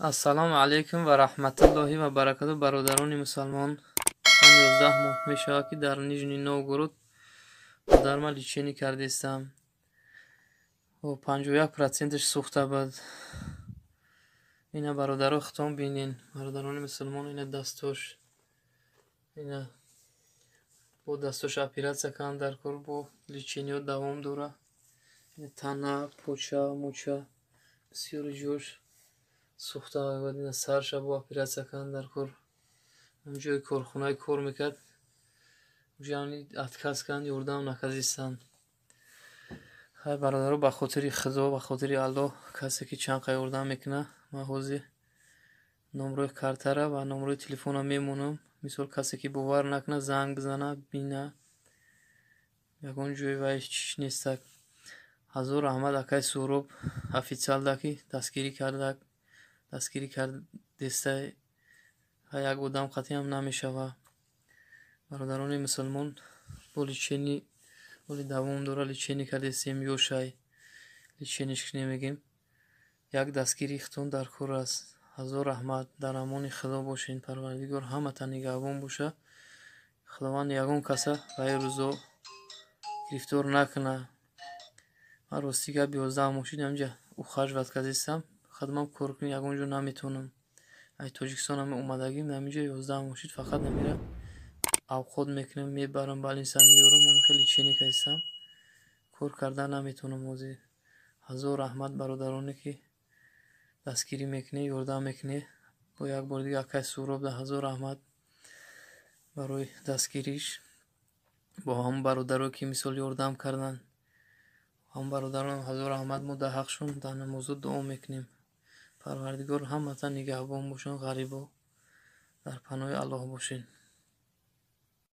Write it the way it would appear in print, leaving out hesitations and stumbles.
Ассалому алайкум ва раҳматуллоҳи ва баракату, бародарони мусалмон. Ман 11 моҳ мешавад, ки дар Нижний Новгород модарма лечение кардистам. 51 проценташ сӯхта буд. Ина, бародаро, худтон бинен, бародарони мусулмон, ина дастош, ина бо дастош оператсия кардам дар кор, бо лечение ҳо давом дора. Тана, поча, муча, бисёри ҷош сӯхта буд. Ина сарша бо оператсия кардам дар кор. Ҷои корхонае кор мекард, ҷамъи отказ карданд, ёрдам накардистанд. Хай, бародаро, ба хотири Худо, ба хотири Аллоҳ, касе ки чанд қа ёрдам мекунад, ман ҳозир номрои картара ва номрои телефонам мемонам. Мисол, касе ки бовар накунад, занг бизана, бина, ягон ҷои вай чиш нестак. Ҳазор раҳмат акай Суҳроб официалда, ки дастгирӣ кардак, дастгирӣ кардеста. Як одам қатъиам намешава. Бародарони мусулмон, бо лечение ҳоли давом дора, лечение кардестем, ёшай лечение ш кунем, мегем. Як дастгирии худтон дар кор аст. Ҳазор раҳмат, дар амони Худо бошед. Парвардигор ҳаматан нигаҳбон боша. Худованд ягон каса ба ин рӯзо гирифтор накунад. Ман, рости гап, 11 моҳ шуд ҳаминҷа ухаживать кардистам. Худмам кор кунӣ ягон ҷо наметавонам. Ай Тоҷикистон ҳама омадагим, ҳаминҷа 11 моҳ шуд, фақат намира авқот мекунам, мебарам больница, меёрам, хеле лечение кардистам. Кор кардан наметавонам ҳозир. Ҳазор раҳмат, бародароне ки дастгирӣ мекунед, ёрдам мекунед. Бо як бори дига акай Суҳроб ҳазор раҳмат барои дастгириш, бо ҳамон бародарое ки мисол ёрдам карданд. Ҳамон бародарон ҳазор раҳмат, мо дар ҳаққшон дар намозо дуо мекунем. Парвардигор ҳаматан нигаҳбон бошанд, ғарибо. Дар паноҳи Аллоҳ бошед.